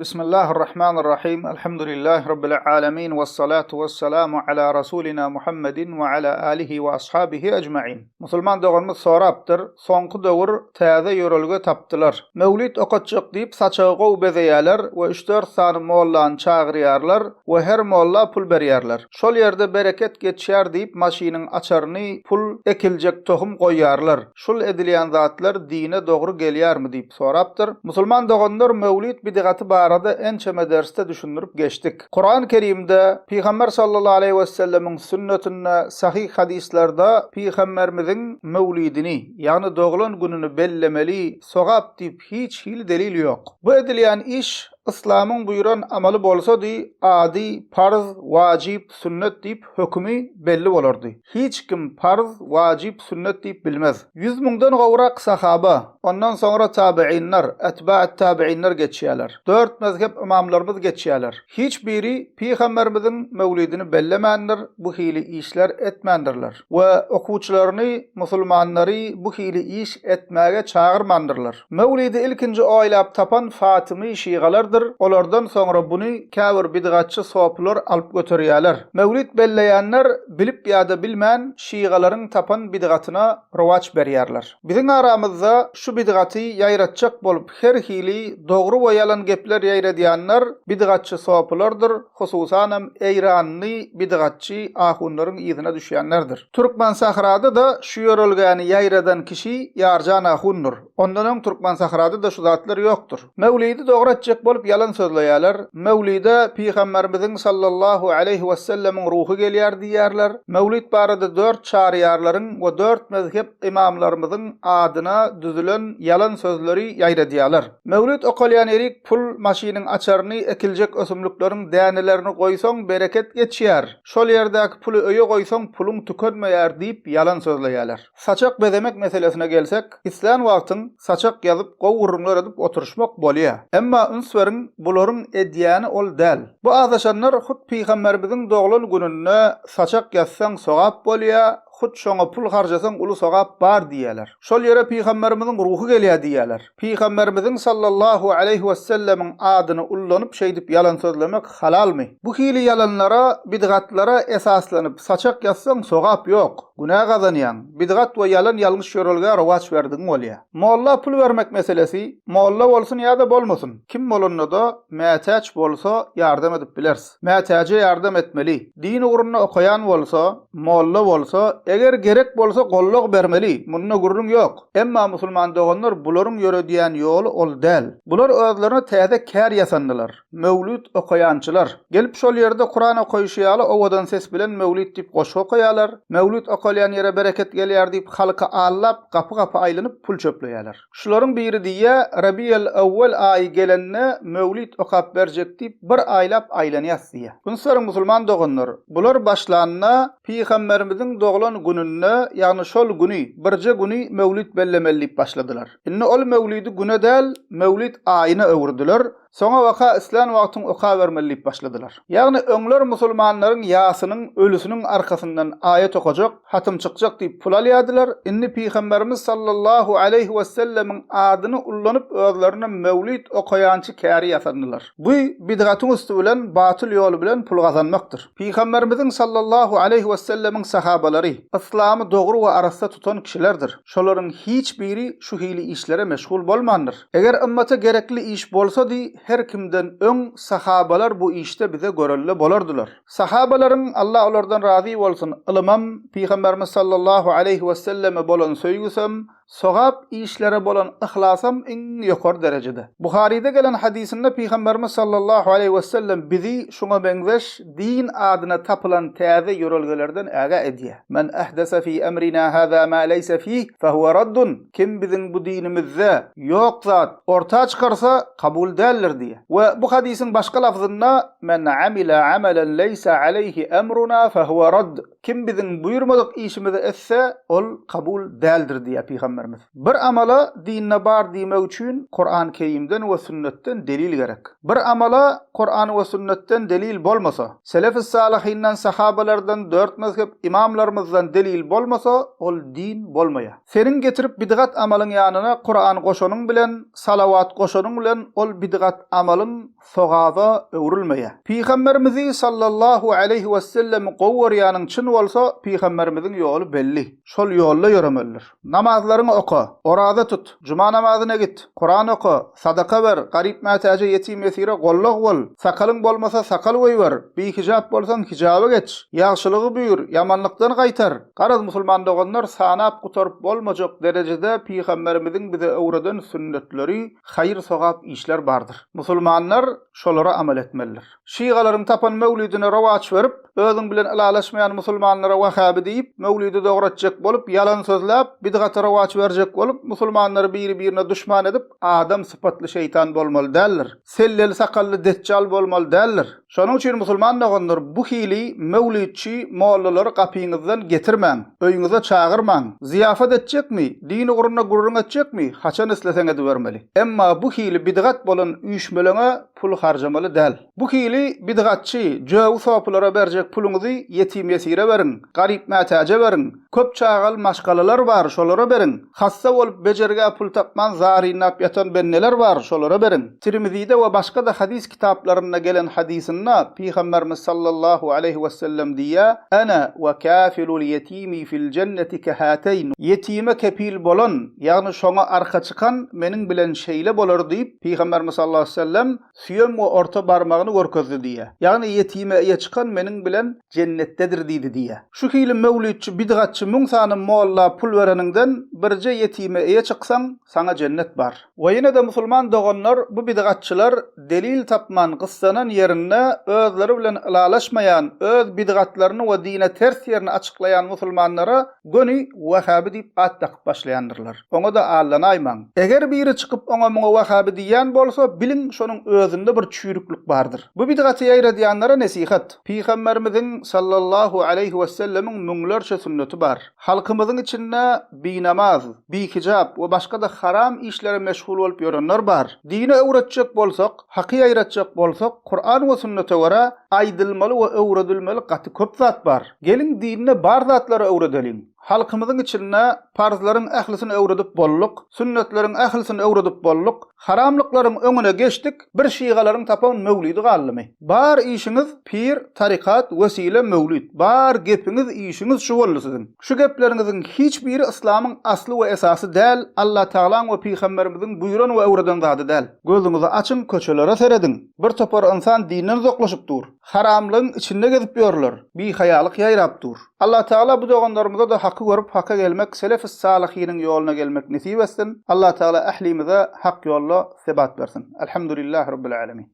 Bismillahirrahmanirrahim. Elhamdülillahi Rabbil alemin. Vessalatu vesselamu ala Rasulina Muhammedin ve ala alihi ve ashabihi ecmain. Musulman doganymyz sorapdyr, soňky döwür täze ýörelge tapdylar. Mewlid okatjak diýip saçagy gowy bezeýärler we üç-dört sany mollany çagyrýarlar we her molla pul berýärler. Şol ýerde bereket geçýär diýip maşynyň açaryny, pul, ekiljek tohum goýýarlar. Şul edilýän zatlar dine dogry gelýärmi diýip sorapdyr. Musulman doganlar möwlit bidgaty barada ençeme dersde düşündirip geçdik. Kuran Kerimde, Pygamber sallallahu aleýhi wesellemiň sünnetinde, sahyh hadyslarda Pygamberimiziň möwlidini, ýagny doglan gününi bellemeli, sogap diýip hiç hili delil ýok. Bu edilýän iş Yslamyň buýran amaly bolsady, ady parz, wajyp, sünnet diýip hökümi belli bolardy. Hiç kim parz, wajyp, sünnet diýip bilmez. Ýüz müňden gowrak sahaba, ondan soňra tabeýinler, etba'ut-tabeýinler geçýärler. Dört mezhep ymamlarymyz geçýärler. Hiç biri Pygamberimiziň möwlidini bellemändir, bu hili işler etmändirler we okuwçylaryny, musulmanlary bu hili iş etmäge çagyrmandyrlar. Möwlidi ilkinji oýlap tapan fatymy şygalardyr, olardan soňra buny käbir bidgatçy sopylar alyp göterýäler. Möwlit belleýänler bilip ýa-da bilmän şygalaryň tapan bidgatyna rowaç berýärler. Biziň aramyzda şu bidgaty ýaýratjak bolup her hili dogry we ýalan gepler ýaýradýanlar bidgatçy sopylardyr, hususanam eýranly bidgatçy ahunlaryň yzyna düşýänlerdir. Türkmensahrada-da şu ýörelgäni ýaýradan kişi Ýarjan ahundyr. Ondan öň Türkmensahrada-da şu zatlar ýokdur. Möwlidi dogry etjek bolup ýalan sözleýärler. Möwlide Pygamberimiziň sallallahu aleýhi wesellemiň ruhy gelýär diýýärler. Möwlid barada dört çaryýarlaryň we dört mezhep ymamlarymyzyň adyna düzülen ýalan sözleri ýaýradýarlar. Möwlid okalýan ýerik pul, maşynyň açaryny, ekiljek ösümlikleriň dänelerini goýsaň bereket geçýär. Şol ýerdäki puly öýe goýsaň puluň tükenmeýär diýip ýalan sözleýärler. Saçak bezemek meselesine gelsek, islän wagtyň saçak ýazyp gowy gürrüňler edip oturyşmak bolýa. Emma üns beriň bularyň edýäni ol däl. Bu azaşanlar hut pygamberimiziň doglan gününde saçak ýazsaň sogap bolýa, hut şoňa pul harjasaň uly sogap bar diýýäler. Şol ýere pygamberimiziň ruhy gelýä diýýäler. Pygamberimiziň sallallahu aleýhi wesellemiň adyny ullanyp şeýdip ýalan sözlemek halalmy? Bu hili ýalanlara, bidgatlara esaslanyp saçak ýazsaň sogap ýok. Günä gazanýaň, bidgat we ýalan ýalňyş ýörelgä rowaç berdigiň bolýa. Molla pul bermek meselesi, molla bolsun ýa-da bolmasyn, kim bolanda-da mätäç bolsa ýardam edip bileris. Mätäje ýardam etmeli. Din ugrunda okaýan bolsa, molla bolsa, eger gerek bolsa gollag bermeli, munda gürrüň ýok. Emma musulman doganlar bularyň ýöredýän ýoly ol däl. Bular özlerine täze kär ýasandylar. Möwlüt okaýançylar. Gelip şol ýerde Kuran okaýşy ýaly owadan ses bilen möwlüt diýip goşgy okaýarlar. Möwlüt okalýan ýere bereket gelýär diýip halky allap gapy-gapy aýlanyp pul çöpleýärler. Şularyň biri diýýä Rabiýel-ewwel aýy gelende möwlüt okap berjek diýip bir aýlap aýlanýas diýýä. Üns beriň musulman doganlar, bular başlanda Pygamberimiziň doglan gününde ýagny şol güni birje güni möwlüt bellemeli diýip başladylar. Indi ol möwlüdi güne däl möwlüt aýyna öwürdiler. Soňabaka islän wagtyň okabermeli diýip başladylar. Ýagny öňler musulmanlaryň ýasynyň, ölüsiniň arkasyndan aýat okajak, hatym çykjak diýip pul alýardylar, indi Pygamberimiz sallallahu aleýhi wesellemiň adyny ullanyp özlerine möwlit okaýançy käri ýasandylar. Bu bidgatyň üsti bilen batyl ýol bilen pul gazanmakdyr. Pygamberimiziň sallallahu aleýhi wesellemiň sahabalary yslamy dogry we arassa tutan kişilerdir. Şolaryň hiç biri şu hili işlere meşgul bolmandyr. Eger ymmata gerekli iş bolsady, her kimden öň sahabalar bu işde bize görelde bolardylar. Sahabalaryň, Allah olardan razy bolsun, ylymam, Pygamberimiz sallallahu aleýhi weselleme bolan söýgüsem, Sogap işlere bolan yhlasam iň ýokary derejede. Buharyda gelen hadysynda Pygamberimiz sallallahu aleýhi wesellem bizi şuňa meňzeş din adyna tapylan täze ýörelgelerden ägä edýär, Men ahdese fi emrina haza ma leýse fih fehuwe raddun, Kim biziň bu dinimizde ýok zat orta çykarsa, kabul däldir diýýär. We bu hadysyň başga lafzynda, Men amile amelen leýse aleýhi emruna fehuwe radd, Kim biziň buýurmadyk işimizi etse, ol kabul däldir diýýär pygamberimiz. Pygamberimiz. Bir amala dinde bar diýmek üçin Kuran Kerimden we sünnetden delil gerek. Bir amala Kuran we sünnetden delil bolmasa, Selefi salyhyndan, sahabalardan, dört mezhep ymamlarymyzdan delil bolmasa, ol din bolmaýar. Seniň getirip bidgat amalyň ýanyna Kuran goşanyň bilen, salawat goşanyň bilen ol bidgat amalyň sogaba öwrülmeýär. Pygamberimizi sallallahu aleýhi wessellemi gowy görýäniň çyn bolsa, pygamberimiziň ýoly belli. Şol ýolda ýöremelidir. Namazlaryňy oka, oraza tut, juma namazyna git, Kuran oka, sadaka ber, garyp-mätäje, ýetim-ýesire gollag bol, sakalyň bolmasa sakal goýber, bihijap bolsaň hijaba geç, ýagşylygy buýur, ýamanlykdan gaýtar. Garaz musulman doganlar sanap gutaryp bolmajak derejede pygamberimiziň bize öwreden sünnetleri, haýyr-sogap işler bardyr. Musulmanlar şolara amal etmelidir. Şygalaryň tapan möwlidine rowaç berip, özüň bilen ylalaşmaýan musulmanlara wahaby diýip, möwlidi dogratjak bolup, ýalan sözläp, bidgata rowaç berjek bolup, musulmanlary biri-birine duşman edip, adam sypatly şeýtan bolmaly däldir. Selleli sakally deçjal bolmaly däldir. Şonuň üçin musulman doganlar bu hili möwlidçi mollalary gapyňyzdan getirmäň, öýüňize çagyrmaň. Zyýafat etjekmi, din ugrunda gürrüň etjekmi, haçan isleseň edibermeli. Emma bu hili bidgat bolan üýşmeleňe pul harjamaly däl. Bu hili bidgatçy, jögi sopylara berjek puluňyzy ýetim-ýesire beriň, garyp-mätäje beriň, köp çagaly maşgalalar bar, şolara beriň, hassa bolup bejergä pul tapman zarynlap ýatan bendeler bar, şolara beriň. Tirmizide we başga-da hadys kitaplarynda gelen hadysynda Pygamberimiz sallallahu aleýhi wesellem diýýär, Ene we kafilul ýetimi fil jenneti kehateýn, Ýetime kepil bolan, ýagny şoňa arka çykan meniň bilen şeýle bolar diýip, Pygamberimiz sallallahu aleýhi we sellem süýem we orta barmagyny görkezdi diýýär. Ýagny ýetime eýe çykan meniň bilen jennetdedir diýdi diýýär. Şu hili möwlitçi, bidgatçy müň sany molla pul bereniňden birje ýetime eýe çyksaň, saňa jennet bar. We ýene-de musulman doganlar bu bidgatçylar delil tapman gyssanan ýerinde özleri bilen ylalaşmaýan, öz bidgatlaryny we dine ters ýerini açyklaýan musulmanlara göni wahaby diýip at dakyp başlaýandyrlar. Oňa-da aldanaýmaň. Eger biri çykyp oňa muňa wahaby diýýän bolsa, biliň şonuň özünde bir çüýrüklik bardyr. Bu bidgaty ýaýradýanlara nesihat. Pygamberimiziň sallallahu aleýhi wesellemiň müňlerçe sünneti bar. Halkymyzyň içinde binamaz, bihijap we başga-da haram işlere meşgul bolup ýörenler bar. Dini öwretjek bolsak, haky ýaýratjak bolsak, Kuran we sünnete görä aýdylmaly we öwredilmeli gaty köp zat bar. Geliň dinde bar zatlary öwredeliň. Halkymyzyň içinde parzlaryň ählisini öwredip bolduk, sünnetleriň ählisini öwredip bolduk, haramlyklaryň öňüne geçdik, bir şygalaryň tapan möwlidi galdymy? Bar işiňiz pir, tarykat, wesile, möwlid. Bar gepiňiz, işiňiz şu boldy siziň. Şu gepleriňiziň hiç biri yslamyň asly we esasy däl, Allatagalaň we pygamberimiziň buýran we öwreden zady däl. Gözüňizi açyň, köçelere serediň. Bir topar ynsan dinden uzaklaşyp dur. Haramlygyň içinde gezip ýörler. Bihaýalyk ýaýrap dur. Allatagala bu doganlarymyza-da haky görüp haka gelmek selefis-salyhynyň ýoluna gelmek nesip etsin. Allatagala ählimize hak ýolda sebat bersin. Elhamdülillahi Rabbil alemin.